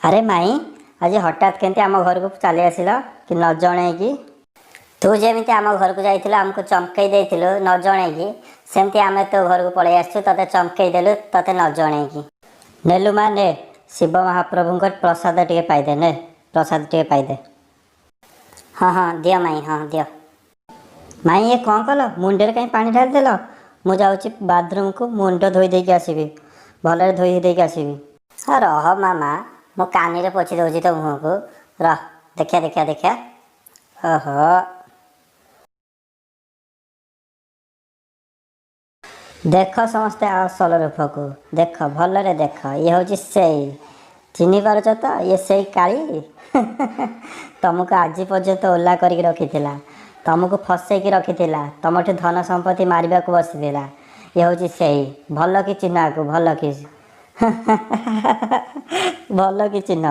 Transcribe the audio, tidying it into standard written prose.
ଆରେ ମାଇଁ, ଆଜି ହଠାତ୍ କେମିତି ଆମ ଘରକୁ ଚାଲି ଆସିଲ କି ନ ଜଣେଇକି? ତୁ ଯେମିତି ଆମ ଘରକୁ ଯାଇଥିଲୁ, ଆମକୁ ଚମକେଇ ଦେଇଥିଲୁ ନ ଜଣେଇକି, ସେମିତି ଆମେ ତୋ ଘରକୁ ପଳେଇ ଆସିଛୁ, ତୋତେ ଚମକେଇ ଦେଲୁ ତୋତେ ନ ଜଣେଇକି। ନେଲୁ ମା ନେ, ଶିବ ମହାପ୍ରଭୁଙ୍କ ପ୍ରସାଦ ଟିକେ ପାଇଦେ, ନେ ପ୍ରସାଦ ଟିକେ ପାଇଦେ। ହଁ ହଁ ଦିଅ ମାଇଁ, ହଁ ଦିଅ। ମାଇଁ, ଇଏ କ'ଣ କଲ? ମୁଣ୍ଡରେ କାହିଁ ପାଣି ଢାଳିଦେଲ? ମୁଁ ଯାଉଛି ବାଥରୁମକୁ, ମୁଣ୍ଡ ଧୋଇ ଦେଇକି ଆସିବି, ଭଲରେ ଧୋଇ ଦେଇକି ଆସିବି। ହଁ ରହ ମାମା, ମୁଁ କାନିରେ ପୋଛି ଦେଉଛି ତୋ ମୁହଁକୁ, ରହ। ଦେଖିଆ ଦେଖିଆ ଦେଖିଆ, ଓହୋ। ଦେଖ ସମସ୍ତେ, ଅସଲ ରୂପକୁ ଦେଖ, ଭଲରେ ଦେଖ। ଇଏ ହେଉଛି ସେଇ, ଚିହ୍ନି ପାରୁଛ ତ? ଇଏ ସେଇ କାଳି ତମକୁ ଆଜି ପର୍ଯ୍ୟନ୍ତ ଓଲା କରିକି ରଖିଥିଲା, ତମକୁ ଫସେଇକି ରଖିଥିଲା, ତମଠୁ ଧନ ସମ୍ପତ୍ତି ମାରିବାକୁ ବସିଥିଲା। ଇଏ ହେଉଛି ସେଇ। ଭଲ କି ଚିହ୍ନ ଆକୁ, ଭଲ କି, ଭଲ କି ଚିହ୍ନ।